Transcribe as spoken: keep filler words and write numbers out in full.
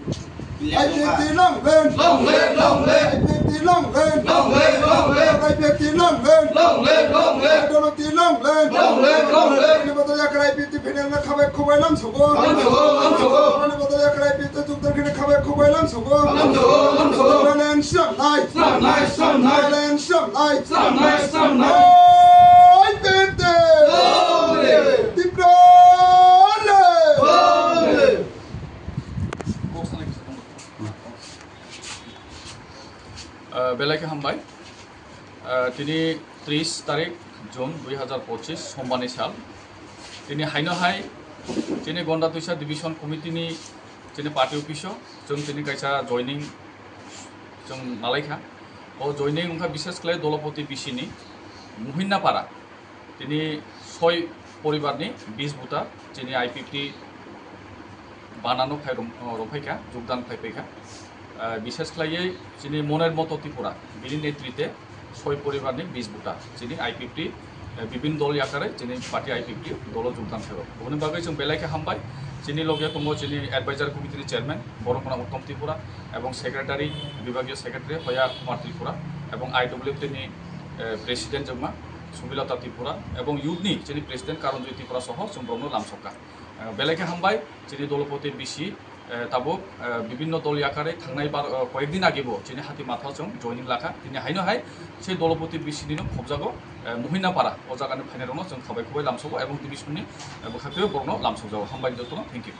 I P F T long live! Long live, long live! I P F T long live! Long live, long live! I P F T long live! Long live, long live! I P F T long live! Long live, long live! Ani bodol yakar I P F T phainai no khabai khubai lam sogo. Lam sogo, lam sogo. Ani bodol yakar I P F T jukdar khini khabai khubai lam sogo. Lam sogo, lam sogo. Nagaland swnamnai. Swnamnai, swnamnai. Nagaland swnamnai. Swnamnai, swnamnai. I P F T. Long live! Tipra live! Long live! Ah, belai khe hambai. Ah, tini tris tarik June dui hazar pochis, Sombani sal. Tini haino hai chini Gonda Twisa Division Committee ni chini party office o chwng tini kaisa joining chwng nalaikha. O joining wngkha bishes khlai Dolopoti B C ni Muhinnapara. Tini soi poribar ni bis buta chini I P F T banano phai rom-, romphai kha, jogdan khai phai kha. Ah, bishes khlaiwi chini Moner Moto Tripura, bini netrite soi poribar ni bis buta chini I P F T, eh, bibin dol yakare chini party I P F T dolo jogdan khai rok. Oboni bagwi chwng belai khe hambai. Chini loge tongo chini advisor committee ni chairman Borokona Uttom Tripura, ebong secretary, bibhagiyo secretary Hoya Kumar Tripura, ebong I W F T ni, eh, president jwkma Subilata Tripura, ebong youth ni chini president Karanjoy Tripura soho chwng borokno lamsokha. Eh, belai khe hambai, chini Dolopoti B C, eh, tabuk, eh, bibinno dol yakare thangnai bar, eh, koyek din age bo chini hati matha chwng joining lakha. Tini haino hai se Dolopoti B C ni no khobjago, eh, Muhinnapara, o jaga ni phainai rokno chwng khabai khubai lamsogo ebong division ni, eh, bwkha twiwi borokno lamsokjago. Hambai jotono, thank you.